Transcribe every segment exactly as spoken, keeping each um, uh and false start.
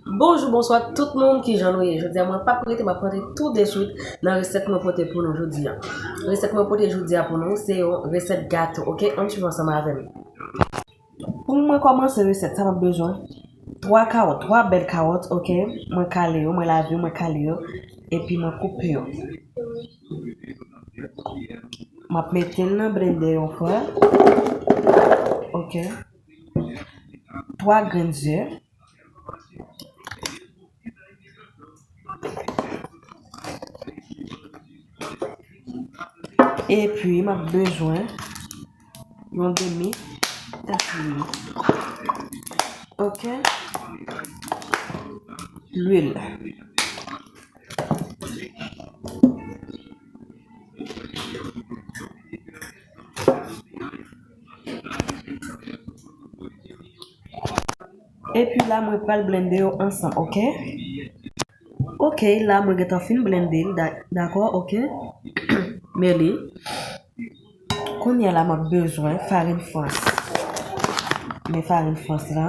Bonjou, bonswa tout moun, kijan nou ye? Jodi a mwen p ap rete, m ap rantre tou de swit nan resèt mwen pote pou nou jodi a. Resèt mwen pote jodi a pou nou, se yon resèt gato, oke? Ann swiv ansanm avè m. Pou mwen kòmanse resèt sa, m ap bezwen twa kawòt, twa bèl kawòt, oke? Mwen kale yo, mwen lave yo, mwen kale yo, epi mwen koupe yo. M ap mete l nan blendè yon fwa, oke? Twa grenn ze. Epi, m ap bezwen yon demi tas lwil. Oke? Lwil. Epi la, mwen pral blende yo ansanm, oke? Oke, la, mwen gentan fin blende l, da-, dakò, oke? Men li. Kounye a la, m ap bezwen farin frans. Men farin frans la.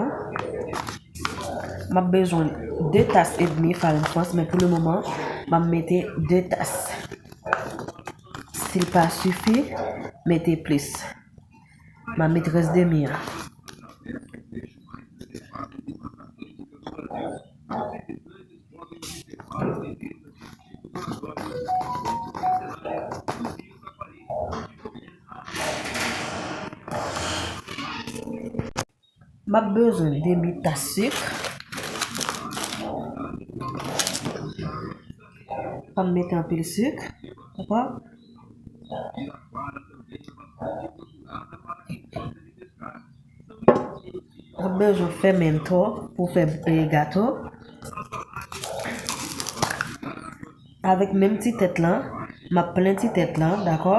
M ap bezwen de tas edmi farin frans, men pou le moman, m ap mete de tas. Si l pa sifi, mete plis. M ap met rès demi an. M ap bezwen demi tas sik. Pa m mete anpil sik. Dakò? M ap bezwen fèmento pou fè, eh, gato. Avèk menm ti tèt lan, m ap plen ti tèt lan, dakò?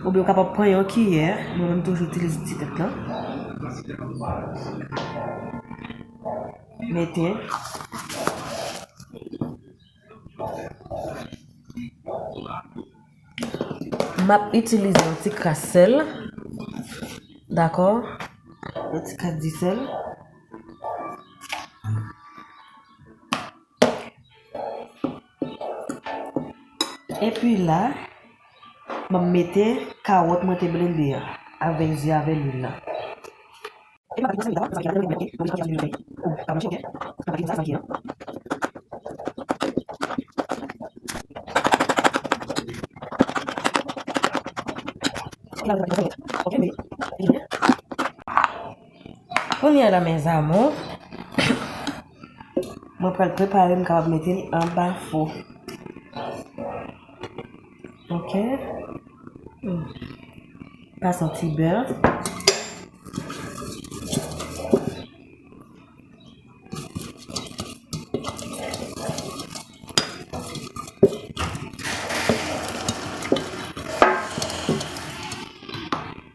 Oubyen w kapab pran yon kiyè, mwen menm toujou itilize ti tèt lan. Mete. M ap itilize yon ti kras sèl, dakò? Yon ti kras di sèl. Epi la, m ap mete kawòt mwen te blende a avèk ze avèk lwil la. Kounye a la, mes amours, mwen pral prepare m kapab mete l anba fou. Oke. Hmm. Pase yon ti bè.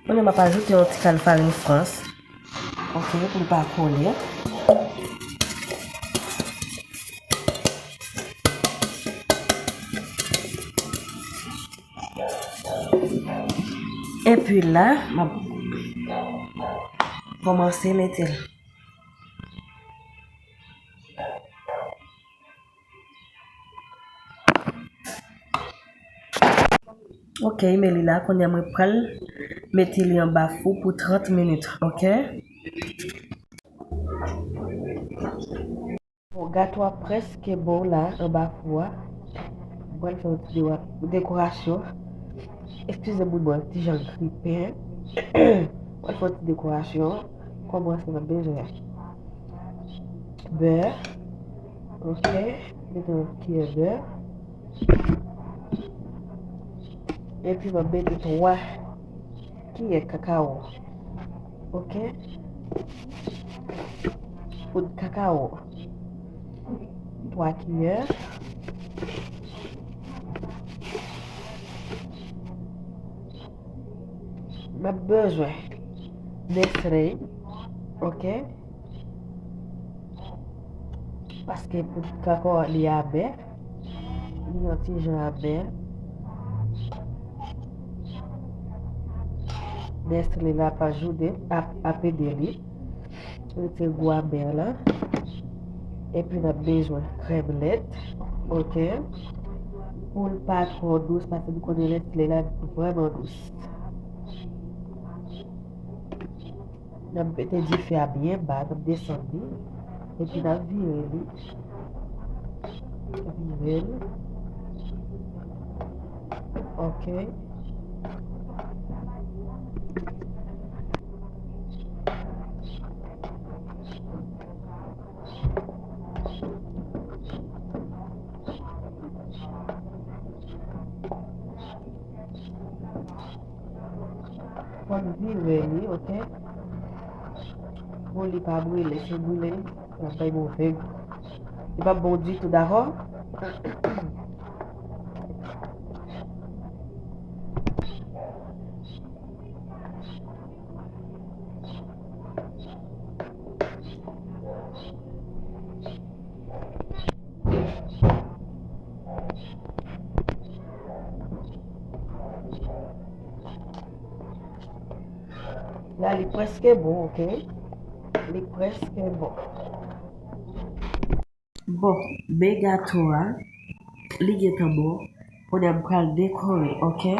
Kounye a m ap ajoute yon ti kal farin frans. Oke, pou l pa kole. Epi la, m ap kòmanse mete l. Oke, men li la, kounye a mwen pral mete li anba fou pou trant minit, oke? Bon, gato a prèske bon la, anba fou a. Mwen pral fè yon ti dewa-, dekorasyon. Eskize m wi, bon, ti jan gripe. Mwen pral fè yon ti dekorasyon. Kòmanse, m ap bezwen bè. Oke. Mete yon kiyè bè. Epi m ap mete twa kiyè kakawo. Oke. Poud kakawo. Twa kiyè. M ap bezwen Nestlé. Oke. Paske poud kakawo li amè. Li yon ti jan amè. Nestlé la pa joude, ap, ap ede li. Retire gou amè la. Epi n ap bezwen krèm lèt, oke? Pou l pa twò dous, paske nou konnen lèt lè la vrèman dous. N ap mete dife a byen ba, n ap desann li. Epi n ap vire li. Vire l. Oke. Fò n vire li, oke? Pou li pa brile, si l brile, l ap bay move gou. Li p ap bon ditou, dakò? La, li prèske bon, oke? Li prèske bon. Bon, men gato a, li gentan bon. Kounye a m pral dekore, oke?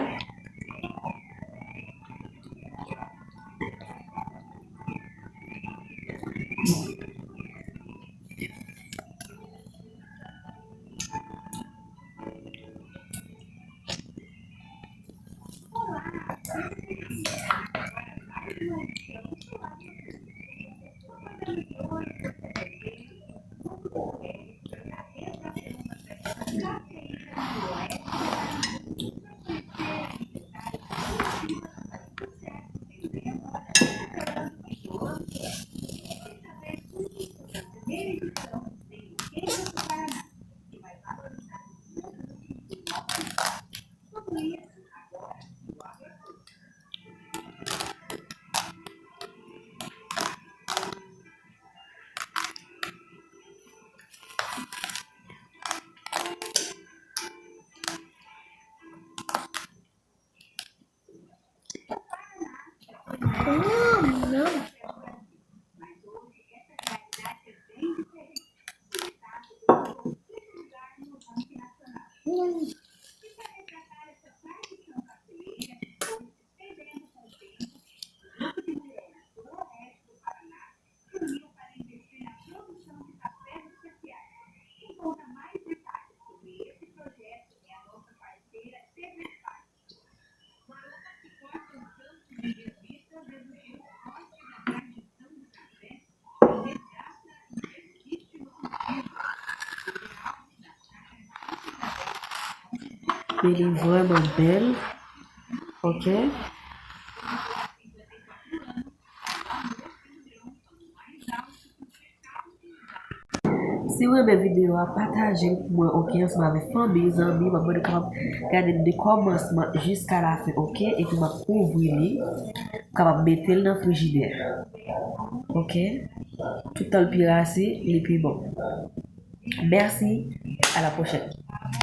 Men li vrèman bèl. Oke. Si w renmen videyo a, pataje l pou mwen, oke, ansanm avèk fanmi, zanmi, m ap mande w kapab gade m de kòmansman jiska lafen, oke, epi m ap kouvri li, m kapab mete l nan frijidè, oke, toutan l pi rase, li pi bon. Mèsi, à la prochaine.